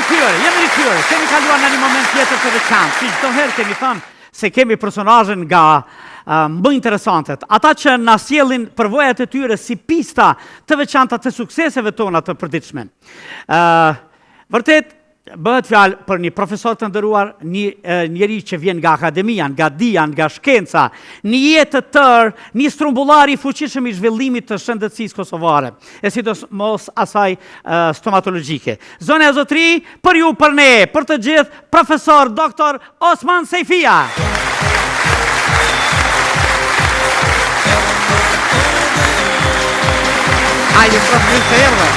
rikthyer, jemi rikthyer. Kemi kaluar në një moment tjetër të veçantë. Si çdo herë kemi thënë se kemi personazhe nga uh, më interesantet, ata që na sjellin përvojat e tyre si pista të veçanta të sukseseve tona të përditshme. Ë uh, vërtet Bëhet fjalë për një profesor të nderuar, një njeri që vjen nga akademia, nga dija, nga shkenca, një jetë të tërë, një strumbullar i fuqishëm i zhvillimit të shëndetësisë kosovare, e sidomos asaj stomatologjike. Zonja e zotërinj, për ju, për ne, për të gjithë, profesor doktor Osman Sejfija! Ajde, prof, mirë se erdhe.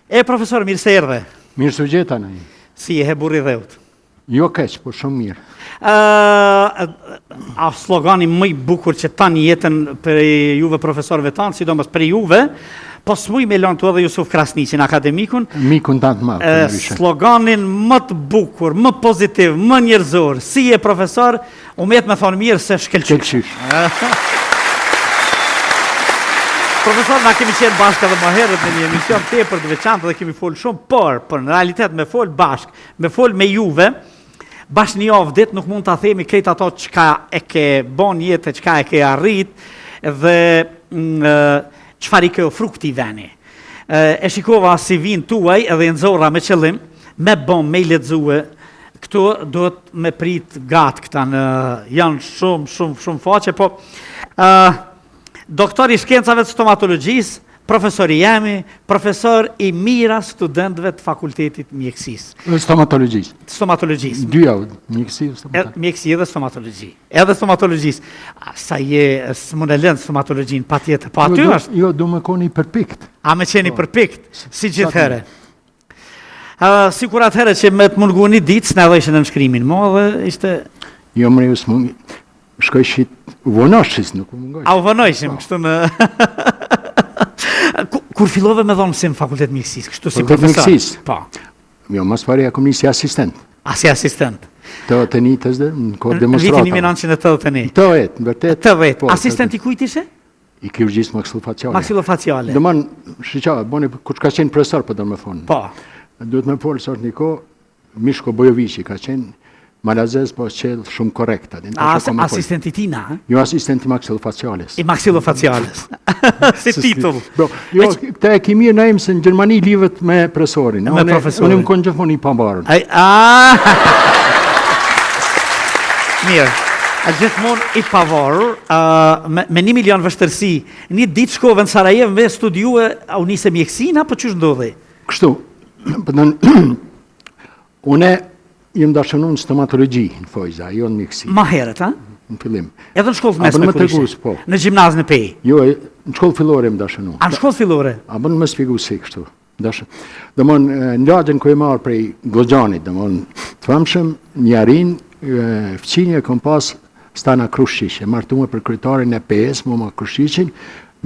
E, profesor, mirë se erdhe. Mirë se u gjeta në një. Si je burri i dheut? Jo keq, po shumë mirë. Ë, a slogani më i bukur që tanë jetën për juve profesorëve tanë, sidomos për juve, po s'muj me lënë tu edhe Jusuf Krasniqin, akademikun. Mikun tanë të madh, ndryshe. Sloganin më të bukur, më pozitiv, më njerëzor, si je profesor, u met me thonë mirë se shkëlqysh. Shkëlqysh. Profesor, na kemi qenë bashkë edhe më herët në një emision tepër të veçantë dhe kemi folë shumë, por, por në realitet me folë bashkë, Me fol me juve, bash një javë ditë nuk mund ta themi krejt ato çka e ke bo në jetë, çka e ke arrit dhe mm, çfarë i ke ofru këtij veni. E shikova CV-n tuaj edhe e nxorra me qëllim, me bo, me i lexue, këtu duhet me prit gatë këta në, janë shumë, shumë, shumë faqe, po uh, Doktor i shkencave të stomatologjisë, profesor i jemi, profesor i mijëra studentëve të fakultetit mjekësisë. Stomatologjisë. Stomatologjisë. Dyja, mjekësi dhe stomatologji. Mjekësi dhe stomatologji. Edhe stomatologjisë. Sa je, s'mund e lënë stomatologjinë, patjetër, po aty jo, është. Jo, du me konë i përpikt. A me qenë i po. përpikt, si gjithherë. Uh, sikur atëherë që me të mungu një ditë, s'na dhojshe nënshkrimin, mo dhe ishte... Jo, mre, ju s'mung... Shkojshit, u vonojshit, nuk u mungojshit. A u vonojshim, po. kështu në... Kur fillove me dhonë mësim fakultet mjekësisë, kështu si profesor? Fakultet mjekësisë? Po. Jo, mas pari ja kom nis si asistent. A si asistent? Të të një të zde, në kohë demonstrata. Në vitin 1981. Të vetë, në vërtet. Të vetë, po, asistent i kujt ishe? I kirurgjisë maksilofaciale. Maksilofaciale. Domon, shiqa, boni, kush ka qenë profesor, po do me thonë. Po. Duhet me folë, sot një kohë, Mishko Bojoviqi ka qenë malazez, po qenë shumë korrekt. A, as, asistent i tina, ha? Jo, asistent i maksilofaciales. I maksilofaciales. si titull. Po, jo, këtë e ki mirë Naim, se në Gjermani lidhet me profesorin. Me profesorin. Unë më konë gjithmonë i pavarur. Ai, a! Mirë. A gjithmonë i pavarur, uh, me, me një milion vështirësi, një ditë shkove në Sarajevë me studiue, a u nise mjekësinë, apo qysh ndodhi? Kështu, po unë jam dashunu në stomatologji në thonjza, jo në mjekësi. Ma herët, a? Në fillim. Edhe në shkollë të mesme kur ishe? Po. Në gjimnaz në Pejë? Jo, në shkollë fillore jam dashunu. A në shkollë fillore? A bën me shpjegu si kështu? Dash. Domon në lagjen ku jam ardh prej Gllogjanit, domon të famshëm në Jarinë, fqinjë kom pas Stana Krushiq, e martume për kryetarin e PS, Moma Krushiqin,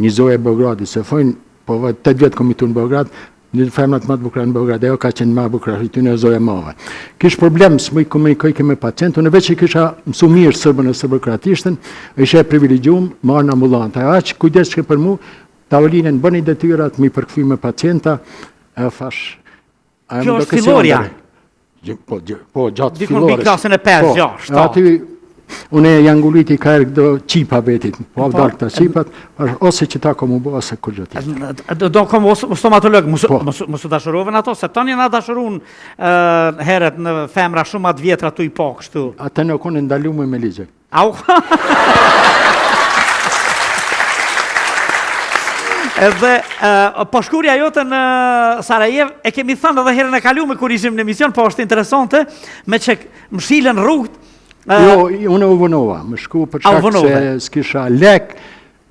një zonjë e Beogradit, se thojnë Po 8 vjet kom jetu në Beograd, një femrat më të bukura në Beograd, ajo ka qenë më e bukura prej tyne zonja e madhe. Kish problem, s'muj komunikojke me pacient, unë veç i kisha mësu mirë sërbën e sërbë-kroatishtën, isha e privilegjum, marrë në ambulantë. Ajo aq kujdesshke për mu, tavolinën bëni detyrat, mi përkthy me pacienta, e thash, Ajo Kjo është fillorja. Po, po, gjatë fillores. Dikun klasën e 5, po, 6, 7. Aty, unë e janë nguliti ka erë këto qipa vetit, po, po dalë këta qipat, ose që ta kom u bo, ose kurgjë tjetër. Do, do kom stomatolog, mos, po. mos, mos u dashurove në ato, se tani na dashurun uh, heret në femra shumë ma të vjetra tu i po kështu. Atë në konë ndalume me ligje. Au. Edhe uh, po shkuarja jote në Sarajevë e kemi thënë edhe herën e kalume kur ishim në emision, po është interesante me që mshilen rrugët. Uh, jo, unë u vonova, me shku për shkak se s'kisha lek,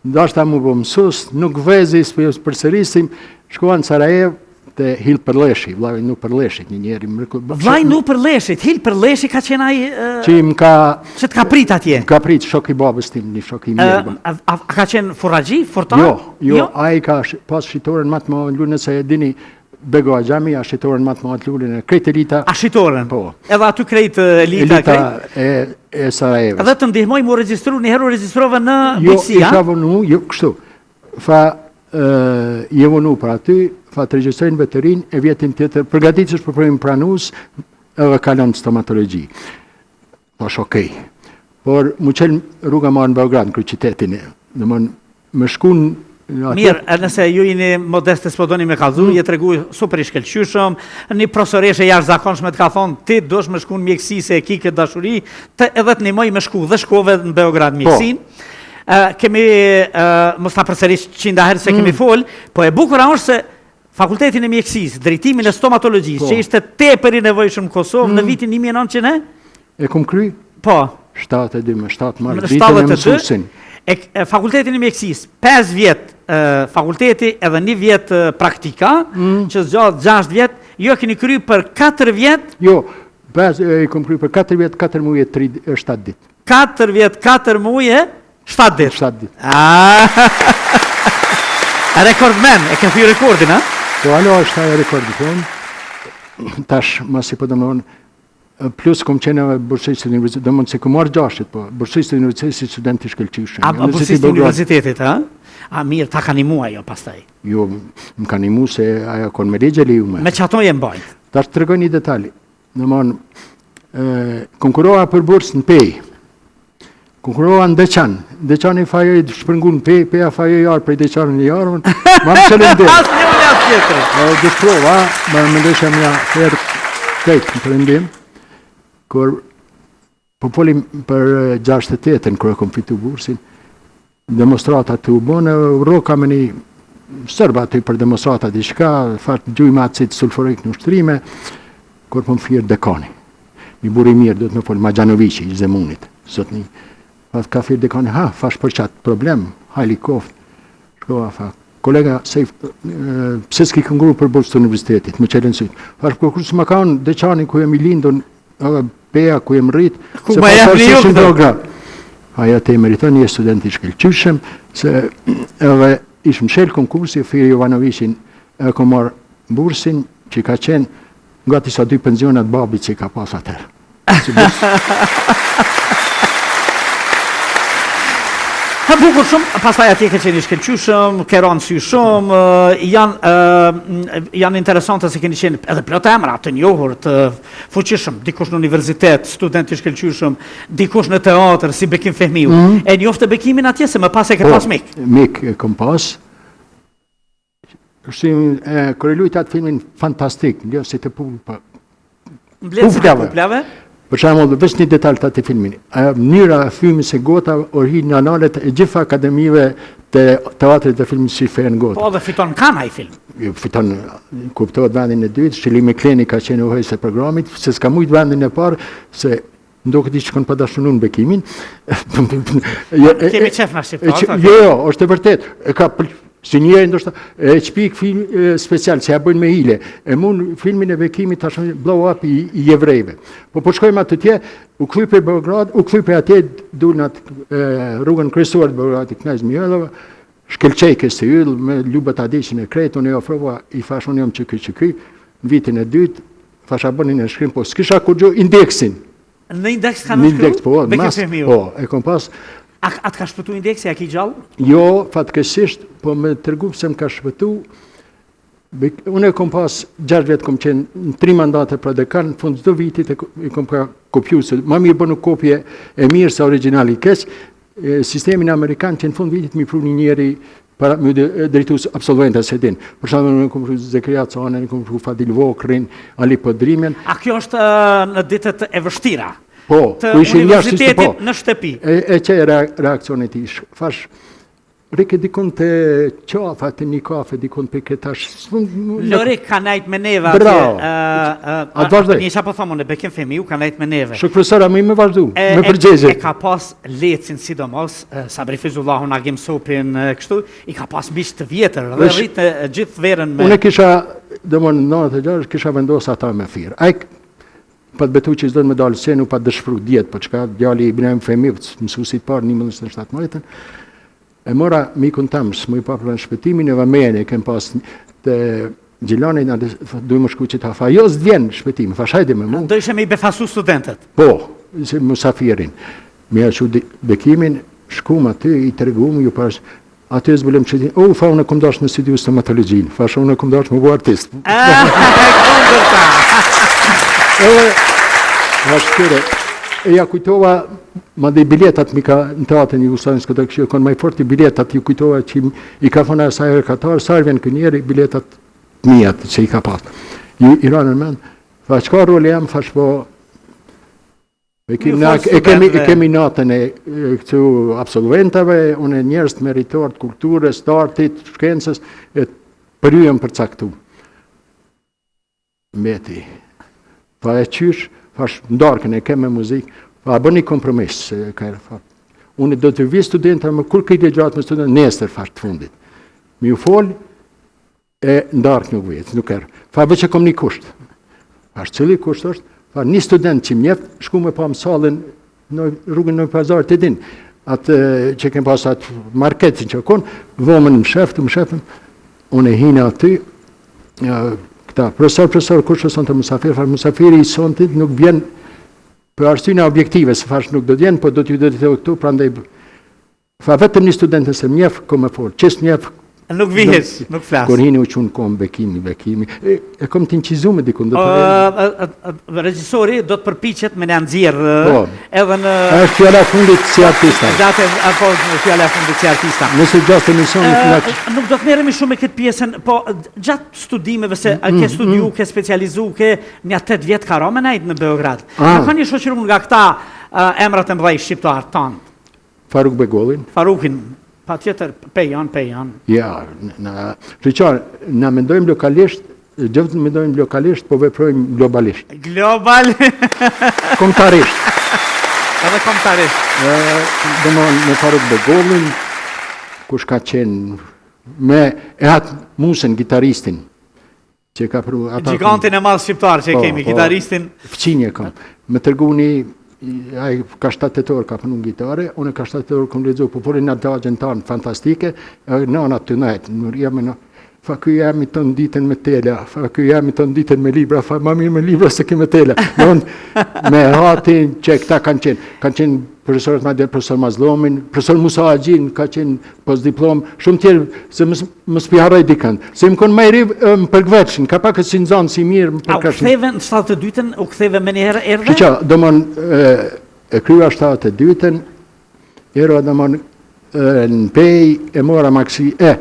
Dashta mu bo mësus, nuk vezi, s'po ju përsërisim, shkova në Sarajevë te Hil Përleshi, vllai i Nuh Përleshit, një njeri mreku. Vllai i Nuh Përleshit, Hil Përleshi ka qenë ai që më ka që të ka prit atje. Më ka prit shok i babës tim, një shok i mirë. A, a, a ka qenë furraxhi, furrtar? Jo, jo, jo, ai ka pas shitoren më të madhe në Lunë, nëse e dini. Bego Axhami, a shitoren ma të madhe Lulin e krejt elita. A shitoren? Po. Edhe aty krejt elita, elita krejt? e, e Sarajevës. Edhe të ndihmoj mu regjistru, një herë u regjistrove në jo, bujqësi, a? Jo, isha vonu, jo, kështu. Tha, e, je vonu për aty, tha të regjistroj në veterinë, e vjetin tjetër, përgatitesh për provim pranues, edhe kalon stomatologji. Thash okej. Por m'u çel rruga marrë në Beograd, në kryeqytetin. Domthon me shku në atje... Mirë, edhe nëse ju jeni modest e s'po doni me kallzu, mm. je tregu super i shkëlqyshëm, një profesoreshë e jashtëzakonshme të ka thonë, ti duhesh me shku në mjekësi se e ki këtë dashuri, të edhe të ndihmoi me shku dhe shkove në Beograd po. mjekësinë. Po. Uh, kemi, uh, mos ta përsëris qinda herë se mm. kemi fol, po e bukura është se Fakultetin e Mjekësisë, drejtimin e stomatologjisë, po. që ishte tepër i nevojshëm në Kosovë mm. në vitin 1900 e? E kom kry? Po. 72 me 7 mars, ditën e mësuesin. E, e Fakultetin e Mjekësisë, 5 vjet e, fakulteti edhe një vjet e, praktika, mm. që zgjat 6 vjet, ju e keni kry për 4 vjet? Jo, 5 e kom kry për 4 vjet, 4 muaj e 3 7 ditë. 4 vjet, 4 muaj e 7 ditë. 7 ditë. Ah. Rekordmen, e ke thy rekordin, a? Po alo është ajo rekordi thonë. Tash masi po domthon plus kom qenë edhe bursist i universitetit, domthon se kom marrë gjashtit, po bursist i universitetit student i shkëlqyeshëm. A bursist i universitetit, ha? A mirë, ta ka nimu ajo pastaj. Jo, më ka nimu se ajo kon me ligj e lejume. Me qato je mbajt. Tash të tregoj një detal. Domthon konkurova për bursë në Pejë. Konkurova në Deçan. Deçani fajoi shpërngu në Pejë, Peja fajoi arë prej Deçanit në jarën. Ma më çelën derë. As një unë as tjetër. E dëshprova, më mendoj që më ja herë krejt në perëndim. Kur Po folim për 68-ën, kur e kom fitu bursin, demonstrata të u bënë, u rroka me një serb aty për demonstrata diçka, fat gjujmë acid sulfurik në ushtrime, kur po më thirr dekani. Një burrë i mirë, duhet me fol, Maxhanoviqi i Zemunit, zotni. Tha ka thirr dekani, ha, thash për qatë problem, hajli koft. Shkova, tha, kolega, se, pse s'ki konkuru për bursë të universitetit, më çelën sytë. Thash, kur kur s'ma kanë Deçani ku jemi lindun, Edhe Peja ku jem rrit, se pa parë se në Beograd. Ajo te meriton një student i shkëlqyshëm, se edhe ish mshel konkursi, thirri Jovanoviqin, e kom marrë bursin, që ka qenë gati sa dy penzionat babit që i ka pas atëherë. Si Ha bukur shumë, pastaj atje ke qenë i shkëlqyshëm, ke ra në sy shumë, janë janë interesante se keni qenë edhe plot emra të njohur, të fuqishëm, dikush në universitet, student i shkëlqyshëm, dikush në teatr si Bekim Fehmiu. Mm -hmm. E njofte Bekimin atje se më pas e ke po, pas mik. Mik e kom pas. Si e kur e lujti atë filmin fantastik, Mbledhësit e pupla. Mbledhësit e puplave. Për shembull, veç një detal të atij filmin. Ajo mënyra e thymës së gotave u hi në analet e gjitha akademive të teatrit dhe filmit si thyen gota. Po dhe fiton Kanë ai film. Jo, fiton, kuptohet vendin e dytë, Shirli Mekleni ka qenë udhëheqëse e programit, se s'ka mujt vendin e parë, se ndoshta diç kon pa dashunu Bekimin. jo, Kemi qef na shqiptarët. Jo, jo, është e vërtet. E ka si njeri ndoshta e shpik film special se ja bëjnë me hile. E mund filmin e Bekimit tash blow up i, i jevrejve. Po po shkojmë aty tje, u kthy për Beograd, u kthy për atje dul në atë rrugën kryesore të Beogradit, Knez Mihajlova, shkëlqejke si yll me Ljubo Tadiqin e krejt, unë i ofrova, i thash unë jam që ky që ky, në vitin e dytë, thash a bëni nënshkrim, po s'kisha kurgjo indeksin. Në indeks ka nënshkru? Në indeks, po, mas, po, e kom pas. A, a të ka shpëtu indeksi, a ki gjallë? Jo, fatkeqësisht, po me tregu pse më ka shpëtu, unë e kom pas, 6 vjet kom qenë në tri mandate prodekan, në fund çdo vitit e kom ka kopju, se ma mirë bënu kopje e mirë se origjinali i keq, sistemin amerikan që në fund vitit mi pru një njeri para me drejtu absolventa se din. Për shembull, unë kom pru Zekria Canën, kom pru Fadil Vokrrin, Ali Podrimjen. A kjo është në ditët e vështira? Po, të ku ishin jashtë po. në shtëpi. E, e që e reakcioni i tij, thash, Rike dikun te qafa te një kafe dikun për këtash. Lorik ka nejt me neve atje. Bravo. A të vazhdoj? Një po thom unë, Bekim Fehmiu ka nejt me neve. Shok profesor, a muj me vazhdu, me përgjegje. E ka pas Lecin sidomos, Sabri Fejzullahun, Agim Sopin, kështu, i ka pas miq të vjetër dhe rritë gjithë verën me... Unë kisha, domethënë, në 96, kisha vendosë ata me thirrë. Ai pat betu që s'do me dalë se nuk pat dëshpru djetë, po çka, djali i Ibrahim Fehmiut, mësuesit parë, 1917, e mora mikun tem, s'muj pa përmend Shpëtimin, e vëmene, e kem pas të. Gjilani, na duhet me shku qita, tha, jo, s'vjen Shpëtimi, thash, hajde me mu. Dojshe me i befasu studentët? Po, se musafirin. Me ja çu bekimin, shkum aty, i tregum, ju pash, aty e zbulem që o, tha, unë kom dashtë me studiu stomatologjinë, thash, unë kom dashtë me u bo artist. Kundërta! Edhe, thash, këre, e ja kujtova, Mandej biletat mi ka në teatrin Jugosllaven s'ka të këshirë, konë ma i forti biletat ju kujtova që i ka thonë sa herë ka tarë, sa herë vjen ky njeri, biletat të mijat që i ka pas. I, i ra në mend, tha çka roli jam, thash po, e kemi, na, e kemi, e kemi natën e, e këtu absolventave, unë e njerëz të meritor të kulturës, të artit, shkencës, e për ju jam përcaktu. Meti. Tha e qysh, thash, në darkën e kem me muzikë, tha, bën një kompromis, se ka herë, tha, unë do të vi studenta, më kur këtë gjatë me studenta, nesër, thash, të fundit. Me ju fol, e në darkë nuk vjet, nuk erë. Tha, veç e kom një kusht. Thash, cili kusht është? Tha, një student që m'njef, shku me pa në sallën në rrugën në Pazar të din, atë që kem pas atë marketin që kon, dhomën msheftë, msheftë, unë e hina aty, këta, profesor, profesor, kush është sonte musafir, thash, musafiri i sontit nuk vjen për arsye objektive, se thash nuk do të vjen, po do t'ju do të këtu, prandaj Tha vetëm një student nëse m'njef, kom me fol. Që s'mjef, Nuk vihesh, nuk flas. Kur hini u çun kom Bekimi, Bekimi. E, e kom të inçizu me dikun. Do të regjisori do të përpiqet me na nxjerr po. edhe në Është fjala e fundit si artista. Gjatë apo fjala e fundit si artista. Nëse gjatë emisionit na nuk do të merremi shumë me këtë pjesën, po gjatë studimeve se mm, ke studiu, mm. ke specializu, ke nja 8 vjet ka me nejt në Beograd. Ah. Në kanë një shoqëru nga këta emrat e mëdhej shqiptar tanë. Faruk Begollin. Farukin, patjetër, Pejan, Pejan. Ja, na, Richard, na mendojmë lokalisht, gjithë mendojmë lokalisht, po veprojmë globalisht. Global. Kombëtarisht. Edhe kombëtarisht. Domethënë, me Faruk Begollin, kush ka qenë, me Ehat Musën, gitaristin, që ka pru ata Gjigantin e madh shqiptar që e po, kemi, po, gitaristin. Fqinje kam. Më tregu një ai ka 7 tetor ka punu në gitare, unë ka 7 tetor kam lexu, po folin atë lagjen tanë fantastike, nëna të nejt, Nuria me në Tha ky jemi të ditën me tela, tha ky jemi të ditën me libra, tha ma mirë me libra se ky me tela. Don me hatin që këta kanë qenë, kanë qenë profesorët ma profesor Mazllomin, profesor Musa Haxhin ka qenë post diplom, shumë tjerë se mos mos pi harroj dikënd. Se më kon më i ri më përgveçin, ka pak si nxënës i mirë më përkashin. A u ktheve në 72-ën, u ktheve menjëherë erdhe? Që domon e, e kryva 72-ën, erdha domon në Pejë e mora maksi e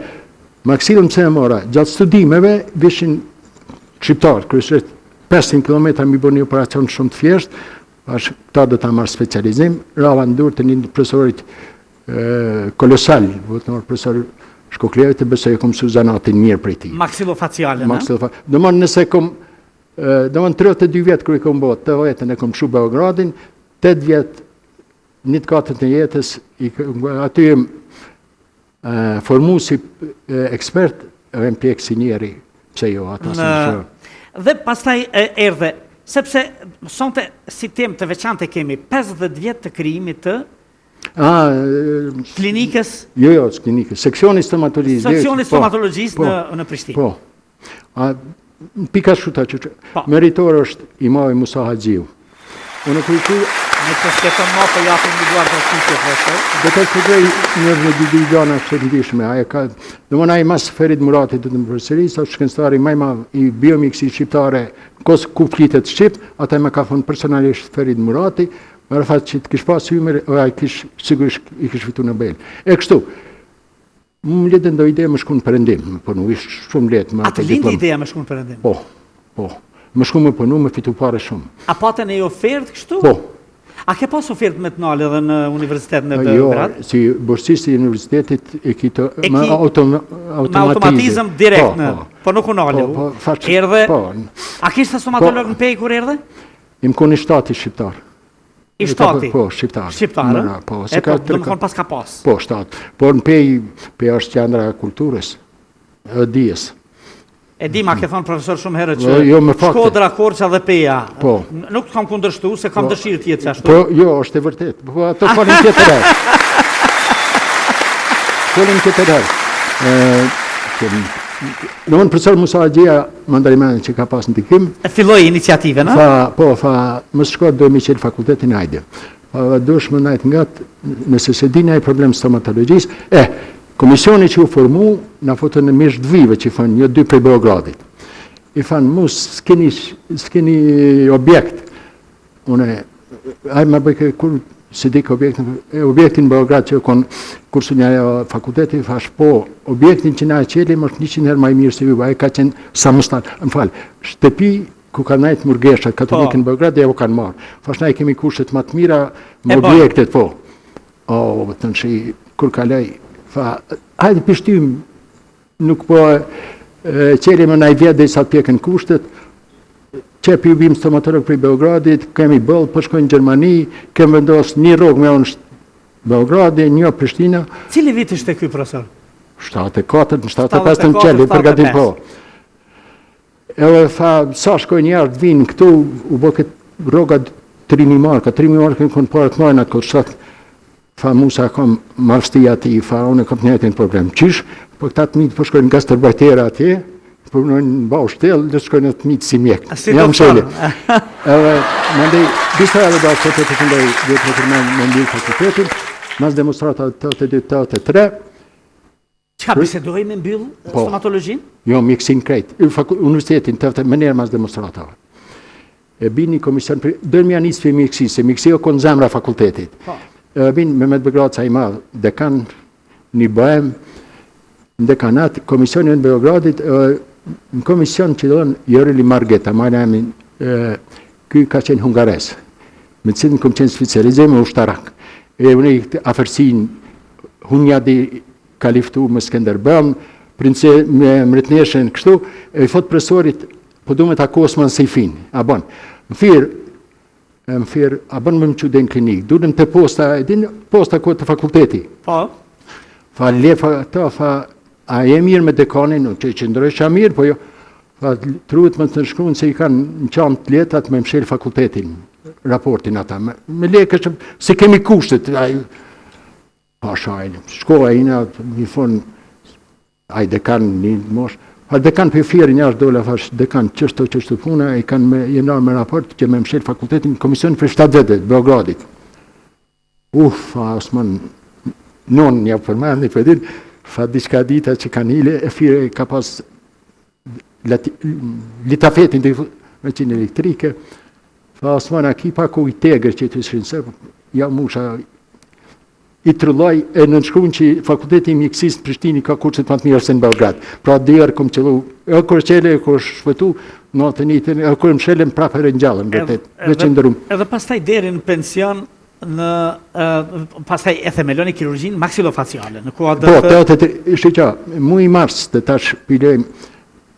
maksilën pse e mora? Gjatë studimeve vishin shqiptarët, kryesisht 500 km mi bo një operacion shumë të thjeshtë, Thash, këta do ta marr specializim, rava në durë të një profesorit kolosal, botnor profesor Shkoklevit, e besoj e kom mësu zanatin mirë prej tij. Maksilofaciale, në? Maksilofaciale. Domethënë nëse kom, domethënë 32 vjet kur i kom bo, të vetën e kom lshu Beogradin, 8 vjet, një të katërt të jetës, i, aty jem formu si ekspert, dhe më pjek si njeri, pse jo, ata në... Dhe pastaj erdhe, sepse sonte si temë të veçantë kemi 50 vjet të krijimit të A, klinikës? Jo, jo, klinikës. Seksioni stomatologjisë. Seksioni po, stomatologjisë po, në në Prishtinë. Po. A pika shuta që po. Meritor është i madhi Musa Haxhiu. Unë kur ku me të shketëm ma po japim një duartrokitje profesor. Do të shpjegoj një në dy dy gjëra të ndryshme. Ai ka, domthonë ai mas Ferid Muratit do të më përsëris, është shkencëtari më i madh i biomjekësisë shqiptare, kos ku flitet shqip, atë më ka thënë personalisht Ferid Murati, Më tha që të kish pas ymër, o ai kish sigurisht i kish fitu Nobel. E kështu, më lindte ndo ide me shku në perëndim, me punu, ish shumë lehtë me A të lindi ideja me shku në perëndim? Po, po. Me shku me punu, me fitu pare shumë. A pate një ofertë kështu? Po. A ke pas ofertë me të nalë edhe në universitet në jo, Beograd? Jo, si bursist i universitetit e ki të, me autom, automatizëm. Me automatizëm direkt po, në, po, po nuk u nale. Po, po, erdhe, po. A kishte stomatolog po, në Pejë kur erdhe? Jem kon i shtati shqiptar. I shtati? Po, shqiptar. Shqiptar, ë? Po, se ka po, domethonë paska pas. Po, shtat. Por në Pejë, Peja është qendra e kulturës, e dijes. E di, ma ke thonë profesor shumë herë që jo, me fakte. Shkodra, Korça dhe Peja. Po. Nuk të kam kundërshtu, se kam po. dëshirë të jetë ashtu. Po, jo, është e vërtetë. Po, ato folim tjetër herë. Folim tjetër herë. Domethënë profesor Musa Haxhia, ma ndari mendjen që ka pas ndikim. E filloi iniciativën, a? Tha, po, tha, mos shko do me çel fakultetin hajde. Tha, duhesh me najt ngat, nëse s'e di naj problem stomatologjisë, e, komisioni që u formu, na futën në mish t'dhive që i thonë, një dy prej Beogradit. I thanë, mu s'keni, s'keni objekt, Unë, ai më bëjke kur se di objektin, e objektin në Beograd që kon kurse një fakulteti, thash po, objektin që na e çelim është 100 herë më i mirë se ju, ai ka qenë samostan, më fal, shtëpi ku ka najt murgeshat katolike po. në Beograd, ja u kanë marrë. Thash na i kemi kushtet më të mira me objektet, po. O, të në shi, kur kaloj, tha, hajde p'i shtym, Nuk po e çelim naj vjet derisa të pjeken kushtet, qe p'ju bim stomatolog prej Beogradit, kemi boll, po shkojnë në Gjermani, kemi vendos një rrogë me onë Beogradi, një Prishtina. Cili vit ishte ky profesor? 74, në 75 të në qeli, përgatim po. Edhe tha, sa shkojnë jashtë, vinë këtu, u bë këtë rroga 3.000 marka, 3.000 marka në konë pare të majnë atë kohë, Tha Musa kam mavsti ati, tha unë kam të njëjtin problem. Qysh? Po këta të mitë po shkojnë gastarbajtera atje, po punojnë në baushtel, le të shkojnë të mitë si mjek. Si Jam shele. Edhe mandej disa edhe do të të përfundoj do të përmend me mbyll fakultetin, mas demonstratave 82 83 Çka bisedoi me mbyll po, stomatologjinë? Jo, mjekësinë krejt. Universitetin të të menjëherë mas demonstratave. E bin një komision, do me ja nis prej mjekësisë, se mjekësia o konë zemra fakultetit. Po. E bin Mehmet Begraca i madh, dekan, një bëhem, në dekanat, komisionin e Beogradit, në komision që dhënë Jorili Margeta, majna emin, ky ka qenë hungarez, me cilin kom qenë specializim e ushtarak. E unë i afërsin Hunjadi ka liftu me Skenderbeun, prince me mretneshën kështu, e i thot profesorit, po du me taku Osman Sejfin, a bon. Më thirr, më thirr, a bon me më çu deri në klinikë, dulëm te posta, e din posta ku te fakulteti. Po. Tha, lefa, ta, tha, a je mirë me dekanin, që qëndrojsha mirë, po jo, tha, truhet me të nënshkrun se i kanë në çantë letrat me mshel fakultetin, raportin ata, me, me lekë që se kemi kushtet, ai, Pasha, shkova ina, mi thonë, ai dekan një mosh, a dekan për firë një është dola, thash, dekan, qështu, qështu puna, e kanë me, jenë me raport që me mshel fakultetin, komision për 7 vetë, Beogradit. Uf, tha, Osman, non një përmendi, për din, tha, diçka dita që kanë hile, e firë ka pas litafetin të me qenë elektrike, tha, Osman, a ki pak ujë tegër që të ishin sërë, ja musha, i trulloj e nënshkruan që Fakulteti i Mjekësisë në Prishtinë ka kushtet më të mira se në Beograd. Pra dy herë kom qëllu, e kur çele e kur shpëtu, në të njëjtën, e kur mshelën prapë e ringjallën vërtet. Veç e ndërum. Edhe pastaj deri në pension në pastaj e themeloni kirurgjinë maksilofaciale në kuadër po, të Po, të shiko, muji mars të tash pilojmë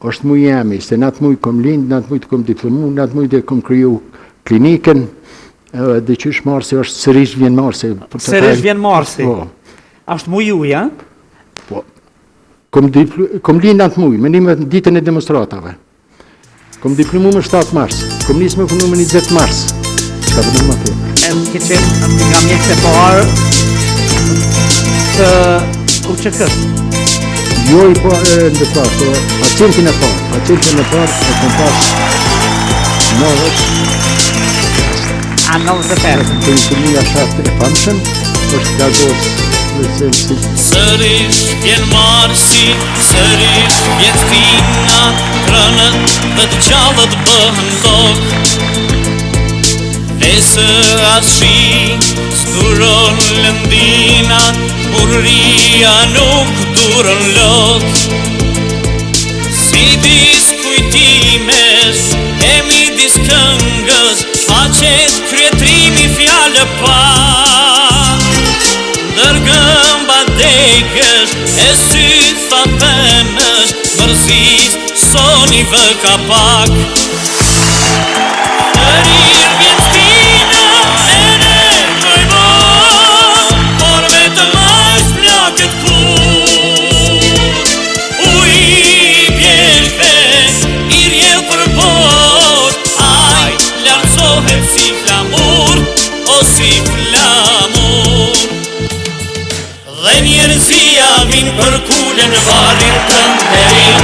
është muji jemi, se në atë muj kom lind, në atë muj të kom diplomu, në atë muj të kom kriju klinikën, Edhe diqysh marsi është sërish vjen marsi. Sërish vjen marsi. Po. A është muji juj, a? Po. Kom, dipl kom lind atë muj, me një ditën e demonstratave. Kom diplomu më 7 mars. Kom nisë me punu më 20 mars. Çka për më tepër. E ke qenë nga mjekët e parë të UÇK-së. Jo i pa e ndërta, po pacientin e parë, pacientin e parë e kom pas 90 A 95. Të një të një ashat e famshëm, është Gagos dhe Celsi. Sërish vjen marsi, sërish vjen stina, Të rënët dhe të gjallët bëhen tokë. Besë as shi, s'duron lëndina, Burrëria nuk duron lot. Si dis kujtimesh e midis këngës Shfaqet kryetrimi fjalëpak Ndër gëmba degësh e sytha pemësh Mërzisë sonë i vë kapak Sërish vjen stina e ne rrojmë Por vetëm ai s'plaket kurrë Uji i bjeshkëve i rrjedh përposhtë Ai lartësohet si flamur, o si flamur Dhe. njerëzia vin përkulen varrin tënd nderim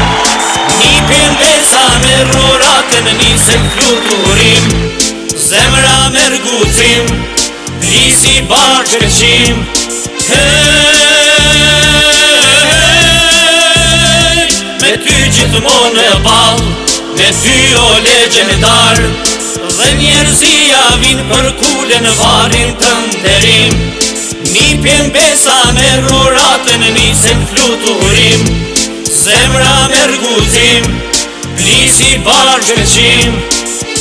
Nipi e mbesa merr uratën nisen fluturim Zemra merr guxim Plisi bart shkëlqim Hej Me ty gjithmonë në ball Me ty o legjendar Dhe njerëzia vin përkulen varrin tënd nderim Nipi e mbesa merr uratën nisen fluturim Zemra merr guxim Plisi bart shkëlqim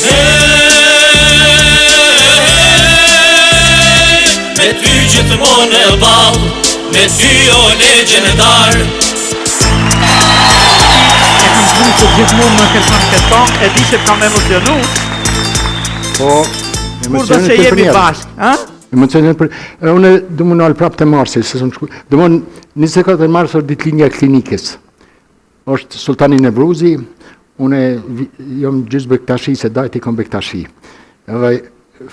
Hej Me ty gjithmonë në ball Me ty o legjendar E kam thënë që gjithmonë më kërkon këtë këngë, e di që kam emocionu. Po, Kurdo që jemi bashkë, ha? Emocionon për e unë du më nal prapë te Marsi, se s'më shku. Domthon 24 mars është ditëlindja e klinikës. Është Sultani Nevruzi, unë jam gjysë bektashi, se dajt i kom bektashi. Edhe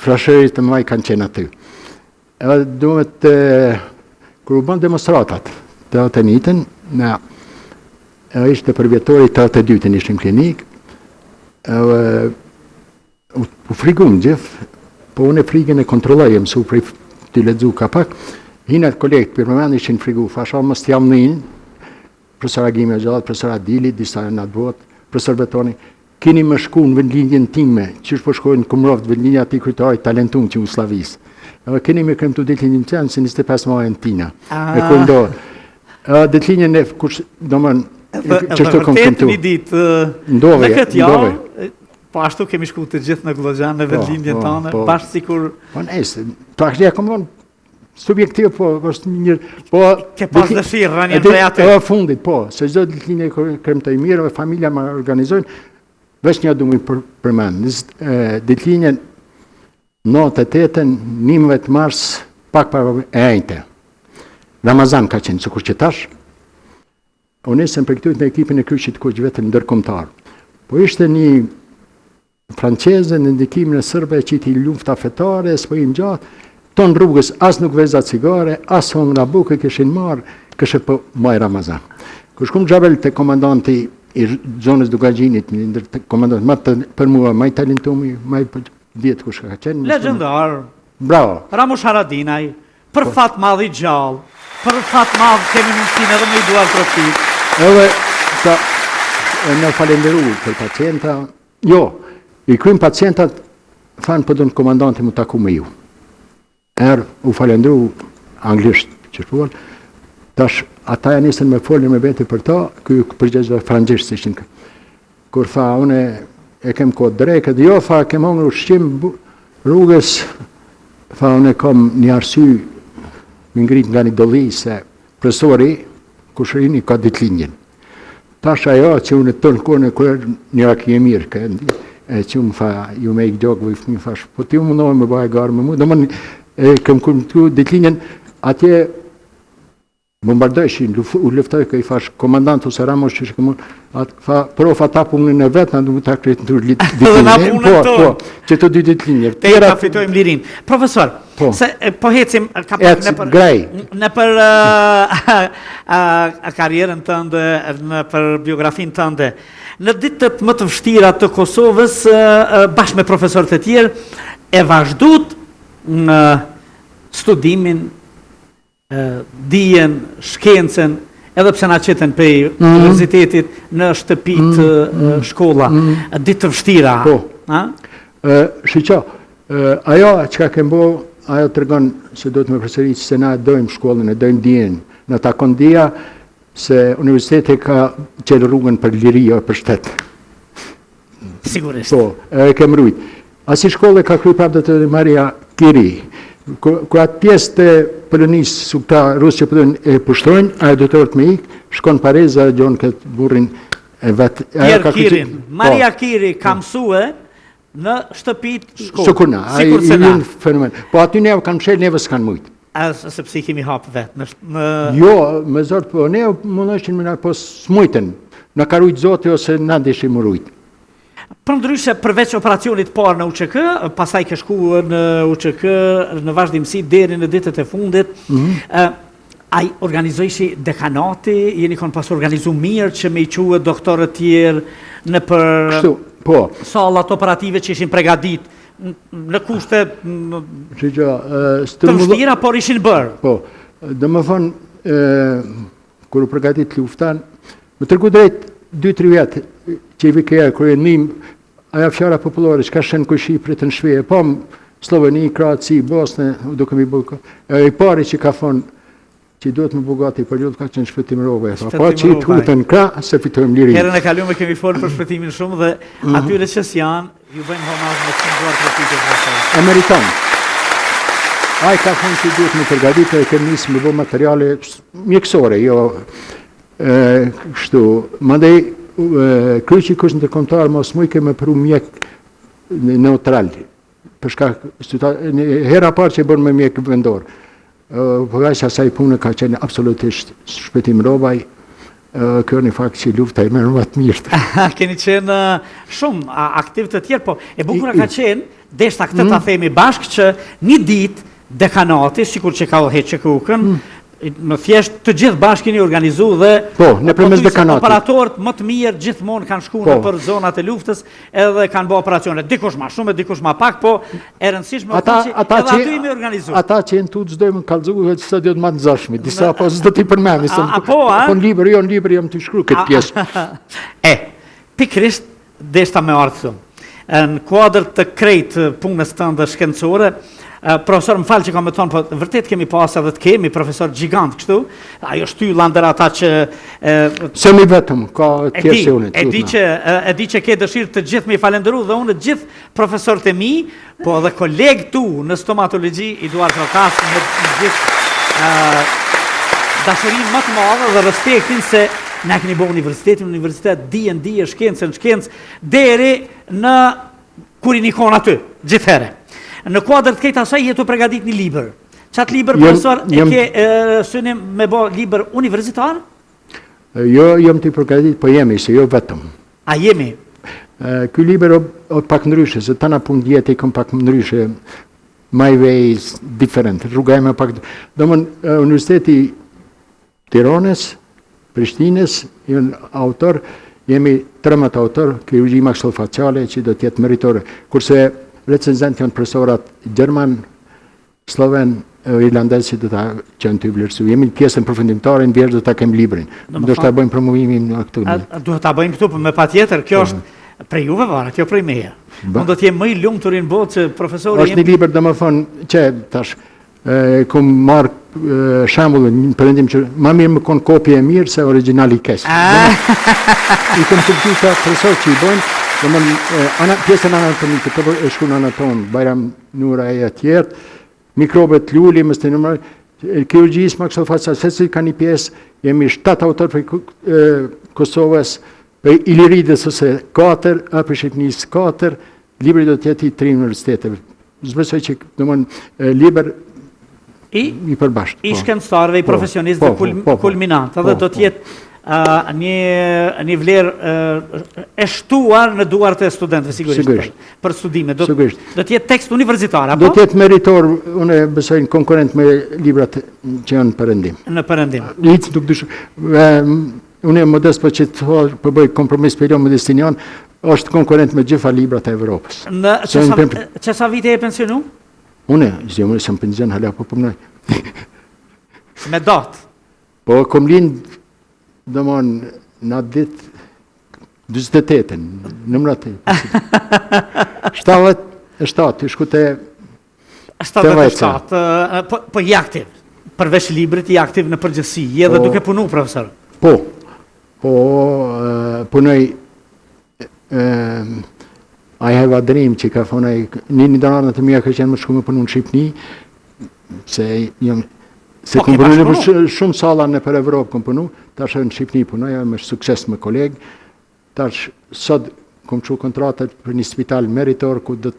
frashërit të mëdhaj kanë qenë aty. Edhe duhet të kur u bën demonstratat 89-ën, në edhe ishte përvjetori 82-ën ishim klinikë, edhe U, u frigum gjithë, po unë frigën e kontrolloj, e mësu prej të lexu ka pak, hina kolegët për përmend ishin frigu, thasha mos t'jam nin, profesor Agimi Gjatë, profesor Adili, disa në atë botë, profesor Betoni, keni me shku në vendlindjen time, qysh po shkojnë në Kumrovë të vendlindja atij kryetarit talentum të Jugosllavisë. Edhe keni me kremtu ditëlindjen time, se 25 maji në tina. E kur ndodh. Edhe ditëlindjen e kush, domthon, qështu kom kremtu. Një ditë, në këtë javë, Po ashtu kemi shku të gjithë në Gllogjan, në po, vendlindjen po, tonë, po. bash sikur... Po nejse, të ja kom thonë, subjektiv, po, është një... Po, Ke pas dëshirë, rënien prej aty. Edhe fundit, po, se çdo ditëlindje kremtoj mirë, dhe familja më organizojnë, veç një du me për, përmend, ditëlindjen 98-ën, 11 mars, pak para e enjte. Ramazan ka qenë, sikur që tash, U nisëm prej këtu në ekipin e Kryqit Kuq vetëm ndërkombëtar. Po ishte një franceze në ndikimin e sërbëve e qiti lufta fetare, s'po im gjatë, tonë rrugës as nuk veza cigare, as hongra bukë kishin marrë, këshe po maj Ramazan. Kur shkum Xhabel te komandanti i zonës Dukagjinit, një ndër komandantët më të për mua, më i talentumi, më i dihet kush ka qenë. Legjendar. Bravo. Ramush Haradinaj, Për fat madh i gjallë, për fat madh kemi mundësinë edhe me i duartrokit. Edhe ta na falenderu për pacienta, jo, i krym pacientat, thanë po don komandanti mu taku me ju. Erë, u falenderu anglisht, që shpuar, tash ata ja nisën me folë me vete për ta, ky përgjegj dhe frëngjisht, si ishin Kur tha, une e kem kohë drekët, jo, tha, kem hongër ushqim rrugës, tha, une kom një arsy me ngrit nga një dolli se profesori, kushërini ka ditëlindjen. Tash ajo që unë të në kohën e kërë një raki e mirë, kë, e që më tha, ju me i gjokë, vë fëmi, thash, po ti u mundohe me bëhe garë me mu, domethënë, e kem kremtu ditëlindjen, atje Bombardojshin, u luftoj i thash komandant ose Ramush që shkëmë, atë tha prof ata punën e vet, na duhet ta kremtojmë ditëlindjen. Po, po, që të dy ditëlindje. Tjera ta fitojmë lirinë. Profesor, po. se po ecim ka pak në për graj. Në për a karrierën tënde, në për biografinë tënde. Në ditët më të vështira të Kosovës, bashkë me profesorët e tjerë, e vazhdut në studimin dijen, shkencën, edhe pse na qitën prej mm -hmm. universitetit në shtëpitë mm -hmm. shkolla, mm -hmm. ditë të vështira. Po. Ha? Ë, shiqo, ajo çka kem bo, ajo tregon se duhet me përsërit se na e dojmë shkollën, e dojmë dijen, na takon dija se universiteti ka çelë rrugën për liri, jo për shtet. Sigurisht. Po, e kem rujt. Asi shkollë ka kry prapë dhe Maria Kiri. Kur atë pjesë të Polonisë, su këta rusë që përtojnë e pushtojnë, ajo detyrohet me ikë, shkon Paris dhe gjon këtë burrin e vetë. Pierre Kirin. Po. Maria Kiri ka po. mësue në shtëpit shkollë. Sikur na, ai i një fenomen. Po aty neve kanë mshel, neve s'kanë mujtë. A, sepse i kemi hapë vetë. Në, në... Jo, me zor, po ne mundoheshin me na, po s'mujtën. Na ka rujtë zoti ose na dishim rujtë. Përndryshe, përveç operacionit parë në UÇK, pastaj ke shku në UÇK në vazhdimësi deri në ditët e fundit. Mm -hmm. A i organizojshi dekanati, jeni konë pas organizu mirë që me i çu doktorët tjerë nëpër Kështu, po. sallat operative që ishin pregadit në kushte të vështira, por ishin bërë. Po, domethënë, kur u përgatit lufta, me tregu drejt 2-3 vjet që i vike kur e nim, ajo fjala popullore, çka sheh n'kojshi pret në shpi, e pam Slloveni, Kroaci, Bosnë, duke mi bërë, e i pari që ka thonë, që duhet me bo gati për luftë, ka qenë Shpëtim Robaj, tha, po që i tutën krah, se fitojmë lirinë. Herën e kalume kemi folë për Shpëtimin shumë dhe mm -hmm. atyre që s'janë, ju bëjmë homazh me shumë duartrokitje profesor. E meriton. Ai ka thonë që duhet me përgatit e kemi nisë me bo materiale mjekësore, jo e, kështu. Mandej, Kryqi i Kuq Ndërkombëtar mos mujke me pru mjek neutral, për shkak hera parë që e bën me mjek vendor. Përveç asaj pune ka qenë absolutisht Shpëtim Robaj, kjo një fakt që lufta i merr më të mirë. Keni qenë shumë aktiv të tjerë, po e bukura ka qenë, deshta këtë ta mm. themi bashkë që një ditë dekanati, sikur që ka udhëheqë QKUK-n, mm. Në thjesht të gjithë bashkë keni organizu dhe po, nëpërmes dekanatit. Operatorët më të mirë gjithmonë kanë shku po. nëpër zonat e luftës edhe kanë bë operacione. Dikush ma shumë, dikush ma pak, po e rëndësishme ata, që ata edhe aty jemi organizu. Ata që janë tu s'do me kallzu vetë se do të më të zashmi. Disa po s'do t'i përmendi, se a, po, a? Po në libër, jo në libër jam tu shkru këtë pjesë. e, pikërisht Deshta me ardhë këtu. Në kuadër të krejt punës tënde shkencore, profesor, më fal që kam me thonë, po vërtet kemi pas edhe të kemi profesor gjigant kështu, ajo shtylla ndër ata që... S'jam i vetëm, ka tjerë si unë. E di që, e di që ke dëshirë të gjithë me i falenderu dhe unë të gjithë profesorët e mi, Po edhe kolegë tu në stomatologji i duartrokas me gjithë dashurinë më të madhe dhe respektin se na keni bërë universitetin, universitet, dijen, dije, shkencën, shkencë, deri në kur jeni kon aty, gjithëherë. Në kuadër të krejt asaj je tu pregadit një libër. Qatë libër, profesor, e ke e, synim me bo libër universitar? Jo, jam tu përgatit, po jemi, se jo vetëm. A jemi? Ky libër o pak ndryshe, se tana punë jetë i kom pak ndryshe, my way is different, rruga ime pak... Domethënë, Universiteti Tiranës, Prishtinës, janë autor, jemi 13 autor, kirurgji maksillofaciale që do t'jetë meritore. Kurse recenzent janë profesorat gjerman, Slloven, irlandez që do ta qenë tu vlerësu. Jemi në pjesën përfundimtare, në vjeshtë do ta kem librin. Do ta bëjmë promovimin në këtu. A, duhet ta bëjmë këtu, po me patjetër, kjo po. është prej juve varet, jo prej meje. Unë do të jem më i lumturi në botë që profesori Është një libër, domethënë, që tash e kom marrë shembullin në perëndim që ma mirë me kon kopje e mirë se origjinali i keq. I kom kuptu këta profesor që i bojnë, domethënë ana pjesën anatomike, të e shkruan anatom, Bajram Nura e tjerë, mikrobet Luli, mos të numëroj, kirurgjisë maksillofaciale, secili ka një pjesë, jemi 7 autor prej Kosovës, prej Iliridës ose 4, a prej Shqipnisë 4, libri do të jetë i tri universiteteve. S'besoj që, domethënë, libër i, i përbashkët. I po. shkencëtarëve, i po, profesionistëve po, po, po, kulminant, edhe do të jetë një një vlerë e shtuar në duart e studentëve sigurisht. Sigurisht. Për studime do sigurisht. Do të jetë tekst universitar apo? Do të jetë meritor, unë besoj në konkurrent me librat që janë në perëndim. Në perëndim. Hiç nuk dyshoj. Unë jam modest po që të po bëj kompromis për jo modestinian, është konkurrent me gjitha librat e Evropës. Në që sa, që sa vite je pensionu? Unë, s'jam s'jam pension hala po punoj. Me datë. Po, kom lind, domethënë, në atë ditë, 48-ën, numrat e. 77, i shku te... 77, po, po je aktiv, përveç librit, je aktiv në përgjithësi, je edhe po, duke punu, profesor? Po, po, punoj, I have a dream që ka thonë ai, një një ndër andrrat e mia ka qenë me shku me punu në Shqipni, se jam se po, kom punu në shumë salla nëpër Evropë kom punu, tash në Shqipni punoj me sukses me kolegë, tash sot kom çu kontratët për një spital meritor ku do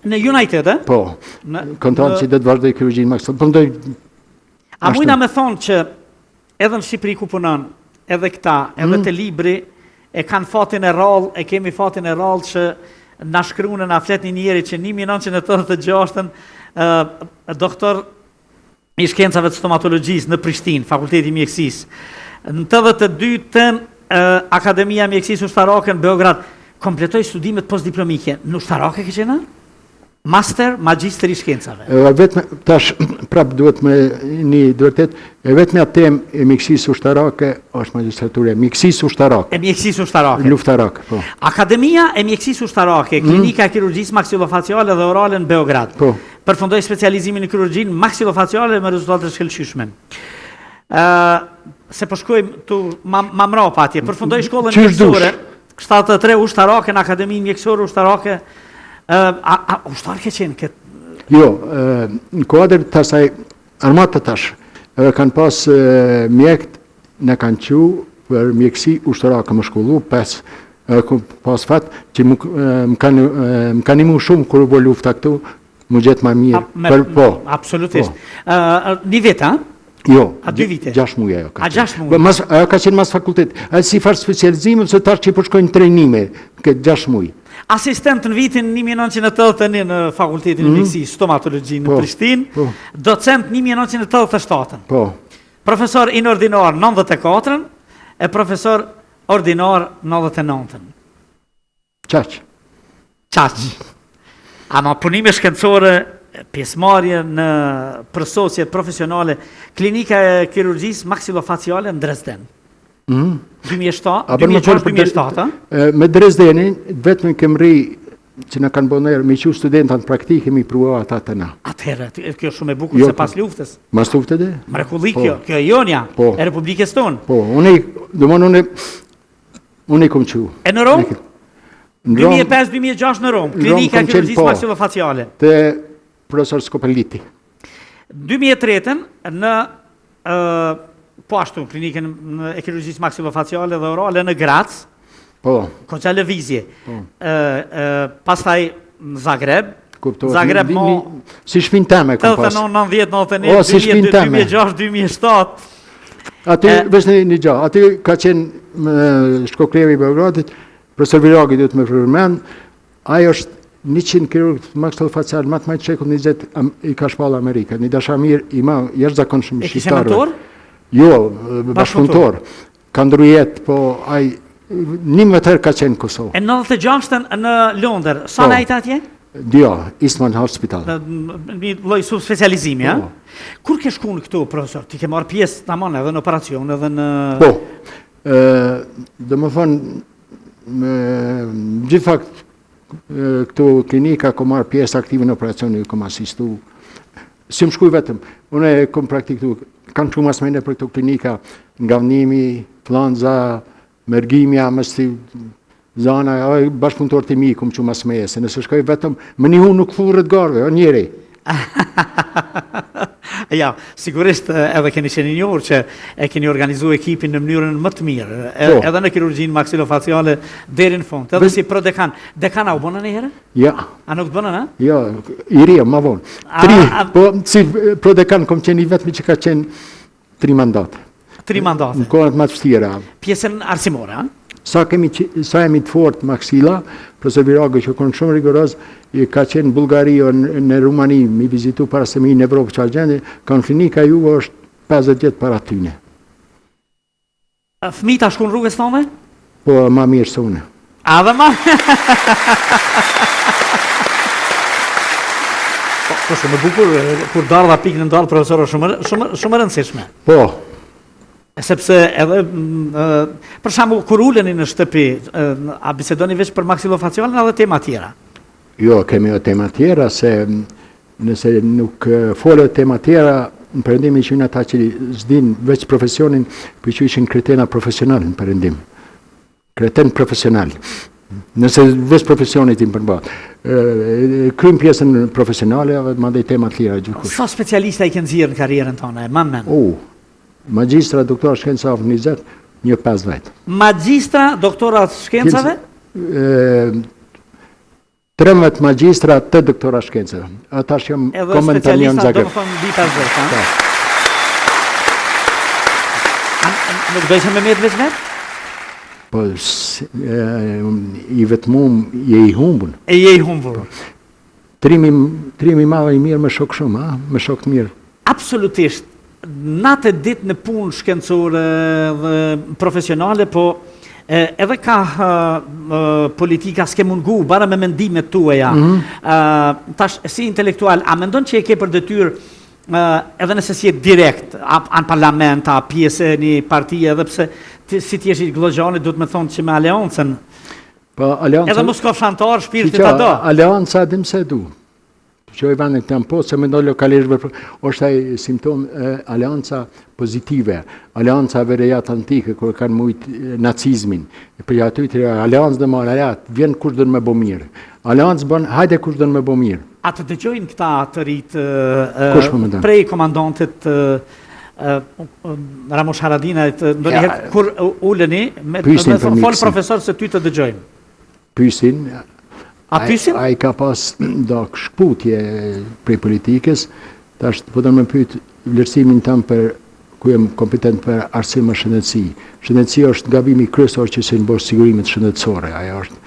Në United, e? Po, kontratë që do të vazhdoj kirurgjinë maksil. Po ndoj A mujna me thonë që Edhe në Shqipëri ku punon, edhe këta, edhe mm. te libri, e kanë fatin e rrallë, e kemi fatin e rrallë që na shkruan e na flet një njeri që 1986-ën uh, doktor. i Shkencave të Stomatologjisë në Prishtinë, Fakulteti i Mjekësisë. Në 82-tën Akademia e Mjekësisë Ushtarake në Beograd kompletoi studimet postdiplomike. Në ushtarake ke qenë? Master, magjistër i shkencave. E vetme, tash prap duhet me një të vërtet, e vetmja temë e mjekësisë ushtarake është magjistratura e mjekësisë ushtarake. E mjekësisë ushtarake. Luftarake, po. Akademia e mjekësisë ushtarake, mm. Klinika e kirurgjisë maksilofaciale dhe orale në Beograd. Po. Përfundoi specializimin në kirurgjinë maksilofaciale me rezultate të shkëlqyeshme. Ë se po shkojmë tu ma, ma mrapa atje. Përfundoi shkollën mjekësore 73 ushtarake në Akademinë Mjekësore Ushtarake. Ë a, a ushtar ke qenë këtë? Jo, në kuadër të asaj armata tash, edhe kanë pas mjekt, na kanë çu për mjekësi ushtarake me shkollu, pes, edhe kom pas fat që më, më kanë më kanë nimu shumë kur u bë lufta këtu, m'u gjet ma mirë. Me, për, po. Absolutisht. Po. Uh, një vit, a? Jo, a dy vite? Gjashtë muaj ajo ka. A gjashtë muaj? Mas, ajo ka qenë mas fakultet. A si farë specializimi, se tash që po shkojnë trajnime, këtë gjashtë muaj. Asistent në vitin 1981 në Fakultetin mm -hmm. e mhm. Mjekësisë, stomatologji në po, Prishtinë, po. docent 1987. Po. Profesor inordinar 94-ën e profesor Ordinar 99-ën. Qaq. Qaq. Ama punime shkencore, pjesëmarrje në përsosje profesionale, klinika e kirurgjisë maksilofaciale në Dresden. Mm. 2007, 2006, 2007, Me Dresdenin, vetëm kem rri që na kanë bo nder, me qu studenta në praktikë, mi pru ata te na. Atëherë, kjo është shumë e bukur, jo, se pas luftës. Mas luftës dhe? Mrekulli po. kjo, kjo e jonja, po. e Republikës tonë. Po, unë, domethënë unë, unë i kom qu. E në Romë? 2005-2006 në Romë, klinika e kirurgjisë po, maksilofaciale. Te profesor Skopeliti. 2003-ën në po ashtu klinikën e kirurgjisë maksilofaciale dhe orale në Graz. Po. Goxha lëvizje. Po. Ë ë pastaj në Zagreb. Kuptohet. Zagreb mo si shpinë teme kom pas. 89, 90, 91, o, si 2002, 2006, 2007. Aty veç një, një gjë, aty ka qenë shkokreu i Beogradit, profesor Viragi duhet me përmend, Ai është 100 kirurg maksilofacial më të mëdhenj shekullit 20 i ka shpallë Amerika. Një dashamir i madh jashtëzakonshëm i shqiptarëve. E kishe mentor? Jo, bashkëpunëtor. Ka ndrru jetë, po ai 11 herë ka qenë në Kosovë. E 96-ën në Londër, sa po. nejte atje? Jo, Eastman Hospital. Në një lloj subspecializimi, a? Po. Kur ke shku në këtu, profesor? Ti ke marrë pjesë tamam edhe në operacion, edhe në... Po, domethënë, Me gjithë fakt, këtu klinika kom marrë pjesë aktive në operacion, ju kom asistu. S'jom shku vetëm, unë e kom praktiku, kanë shku mas mene për këto klinika, Ngadhnjimi, Fllanza, Mërgimja, mësti, Zana, bashkëpunëtorët e mi kom çu mas meje, se nëse shkoj vetëm, me një hu nuk thurret gardhi, o njeri. Ja, sigurisht edhe keni qenë i njohur që e keni organizu ekipin në mënyrën më të mirë, e, po. edhe në kirurgjinë maksilofaciale deri në fund, edhe si prodekan. Dekan a u bënë njëherë? Ja. A nuk të bënë, a? Jo, i ri, ma vonë. Tri, a, po, si prodekan kom qenë i vetmi që ka qenë Tri mandate. Tri mandate. Në kohët më të vështira. Pjesën arsimore, a? Sa kemi sa jemi të fortë maksila, profesor Viragu që kon shumë rigoroz, i ka qenë në Bullgari o në, në Rumani, mi vizitu para se mi në Evropë çfarë gjendje, kanë klinika juve është 50 vjet para tyne. Fëmijët a shkun rrugës tone? Po, ma mirë se une. A dhe ma? po, po shumë e bukur, kur dardha pikë në dardhë, profesor, shumë, shumë, shumë e rëndësishme. Po. Sepse edhe, për shembull, kur uleni në shtëpi, a bisedoni veç për maksilofacialen edhe tema tjera? Jo, kemi edhe tema tjera, se Nëse nuk folet tema tjera, në perëndim i qujnë ata që s'din veç profesionin, po i qujshin kretena profesional në perëndim. Kreten profesional. Nëse veç profesionit i përmbahet. Krym pjesën profesionale dhe mandej tema tjera gjithkush. Sa specialista i ke nxjerrë në karrierën tënde, e man men? U, magjistra, doktora shkencave 20, një 50. Magjistra, doktora shkencave? 13 magjistra, 8 doktora shkencave. A tash jam komentanion në Zagreb. Edhe specialista, domethënë mbi 50, ha? Po. Nuk dojshe me metë veç vetë? Po, i vetmum, je i humbun. E je i humbur. Trimi, trimi i madh i mirë me shok shumë, ha? Me shok të mirë. Absolutisht, natë e ditë në punë shkencore dhe profesionale, po edhe ka politika s'ke mungu, bara me mendimet tuaja. Mm -hmm. Tash, si intelektual, a mendon që e ke për detyrë edhe nëse s'je direkt, a, a në parlament, a pjesë e një partie, edhe pse ti, si ti jesh i Gllogjanit, duhet me thonë që me aleancën. Po, aleanca... Edhe mos kofsh anëtar, shpirti ta do. Aleanca, dim se e du. Që i vendit të po, se mendoj lokalisht, është ai simptom aleanca pozitive, aleanca veriatlantike, kur kanë mujt nacizmin, për aty të aleancë dhe marrë, aleat, vjen kush don me bo mirë. Aleancë bën, hajde kush don me bo mirë. A të dëgjojnë këta të rinjtë po prej komandantit Ramush Haradinajt, ndonjëherë kur uleni, me të fol profesor se ty të dëgjojmë. Pysin, A pysin? Ai ka pas do shkputje prej politikës, tash po do me pyet vlerësimin tëm për ku jam kompetent për arsim e shëndetësi. Shëndetësi është gabimi kryesor që s'janë bërë sigurimet shëndetësore. Ajo është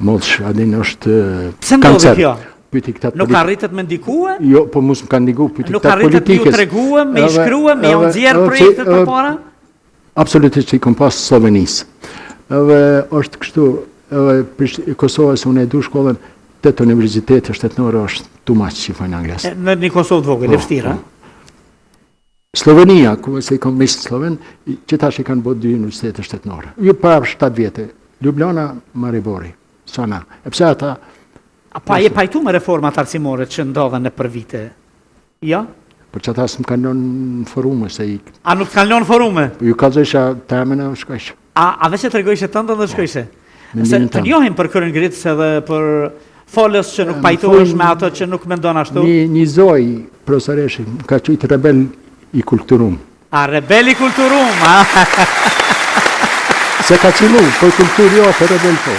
mollsh, a din është Pse ndodhi kjo? Pyti këta Nuk arritët me ndikue? Jo, po mos më kanë ndiku, pyti këta politikës. Nuk arritët me ju tregue, me i shkrue, me ju nxjerr projektet përpara? Absolutisht i kom pas Sllovenisë. Edhe është kështu, edhe Kosovës unë e du shkollën, tetë universitete shtetnore është too much që thonë anglezët. Në një Kosovë të vogël, e po, vështirë, po. Slovenia, ku se i kom miqtë slloven, që tash i kanë bërë dy universitete shtetnore. Jo para 7 vjetë, Ljubljana, Maribori, sana. E pse ata... A pa je pajtu me reformat arsimore që ndodhen nëpër vite? Jo. Po që ata s'më kanë lënë në forume, se i... A nuk të kanë lënë forume? Po ju kallzojsha temen e shkojsha. A, a veç e tregojshe tëndën dhe po, shkojshe? Se të njohim për kryengritës edhe për folës që nuk pajtohesh me ato që nuk mendon ashtu? Një, një zonjë, profesoreshë, më ka qujtë rebel i kulturum. A rebel i kulturum, a? Se ka qillu, për kulturë jo, për rebel po.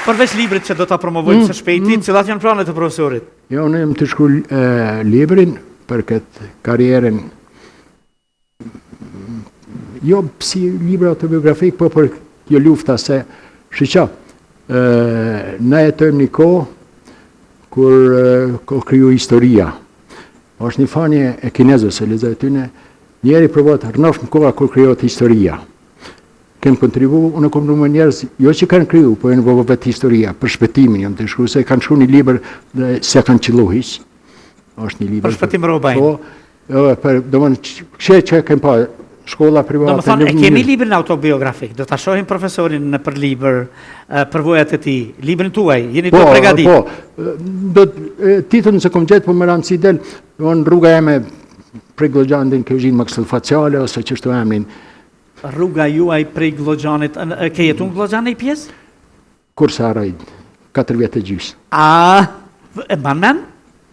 Përveç librit që do ta promovojmë mm, së shpejti, mm. cilat janë planet e profesorit? Jo, unë jam tu shkru librin për këtë karrierën, jo si libra autobiografik, po për kjo lufta se, shiqo, ne jetojmë një kohë kur ka kriju historia. është një thanje e kinezëve, se lexoj atyne, njeri provohet rrnoftë në koha kur krijohet historia. Kem kontribu, unë kom me njerëz, jo që kanë kriju, po janë bo vetë historia, për shpëtimin, jam tu shkru, se kanë shkru një libër dhe s'e kanë qëllu hiç. është një libër. Për Shpëtim Robajn. Po, jo, për, domethënë, që që kem pa, shkolla private. Domethënë, e kemi librin autobiografik, do ta shohim profesorin nëpër libër, përvojat e tij, librin tuaj, jeni po, të pregadit. Po, do, titullin s'e kom gjetë, po me rëndësi del, në rruga jeme prej Gllogjanit në kirurgjinë maksillofaciale, ose qështu emrin, Rruga juaj prej Gllogjanit, ke jetu në Gllogjan një pjesë? Kurrë s'e harroj, 4 vjet e gjysë. A, e mban mend?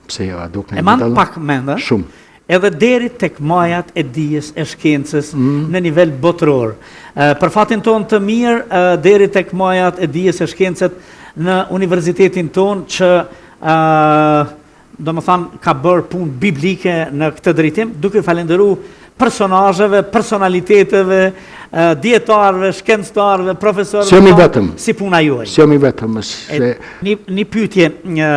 Pse jo, a duke E mban pak mend, a? Shumë. Edhe deri tek majat e dijes e shkencës mm. në nivel botëror. Për fatin tonë të mirë, deri tek majat e dijes e shkencës në universitetin tonë që domethënë ka bërë punë biblike në këtë drejtim, duke falenderu personazheve, personaliteteve, dijetarëve, shkencëtarëve, profesorëve, S'jam i vetëm. si puna juaj. S'jam i vetëm, se... Një, një pyetje, një,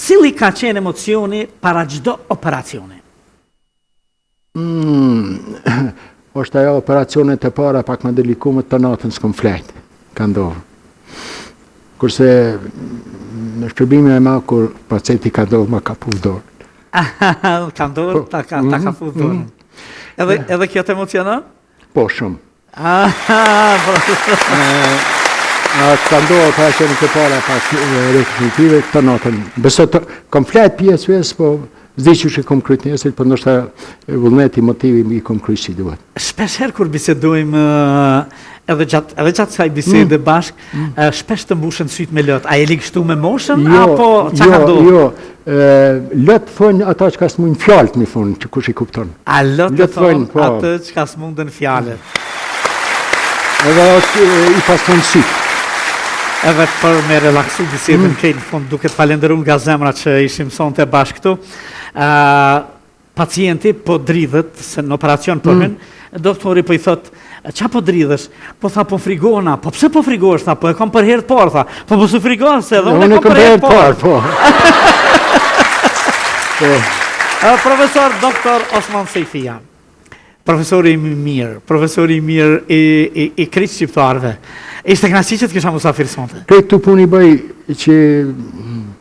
cili ka qenë emocioni para çdo operacioni? Mm, është ajo operacionet e para pak më delikume të natën s'kom flejt, ka ndodhë. Kurse në shpërblimin e madh kur pacienti ka ndodhë ma ka puth dorën. ka ndodhë, po, ta ka, ta ka mm, puth dorën. Mm. Edhe, edhe kjo të emocionon? Po, shumë. Ah, po. Ka ndodhur operacionet e para pak rekonstruktive të natën. Beso të kam flejt pjesë pjesë, po s'di qysh e kom kryt nesër, po ndoshta vullneti, motivi i kom kryt si duhet. Shpesh herë kur bisedojmë edhe gjatë edhe gjatë kësaj bisede mm. bashk, mm. shpesh të mbushen sytë me lot. A je ligështu me moshën jo, apo çka jo, ka ndodhur? Jo, lot thonë ata çka s'mujnë fjalët me thonë, që kush i kupton. A lot thonë po. atë çka s'mundën fjalët. Edhe është i pastron sytë. Edhe për me relaksu bisedën mm. krejt në fund, duke të falenderu nga zemra që ishim sonte bashkë këtu. Uh, Pacienti po dridhet se në operacion po mm. hyn, doktori po i thot, "Ça po dridhesh?" Po tha, "Po frigohna." Po pse po frigohesh? Tha, "Po e kam për herë të parë," tha. Po mos u frigo se edhe unë e kam për herë të parë. Po. po. Profesor Doktor Osman Sejfija. Profesori i mirë, profesori i mirë i, i, i krejt shqiptarëve. Ishte kënaqësi që të kisha musafir sonte. Krejt këto punë i bëj që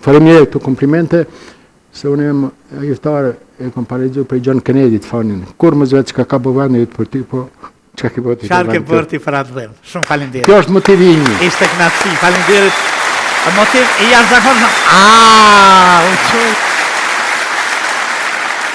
faleminderit këto komplimente, se unë jam ithtar e kom parë prej John Kennedy të fanin. Kurrë mos vet çka ka bë vendi yt për ty, po çka ke bërë ti. Çfarë ke bërë ti për atdheun. Shumë faleminderit. Kjo është motivimi. Ishte kënaqësi. Faleminderit. Motiv i jashtëzakonshëm. Ah, u çu.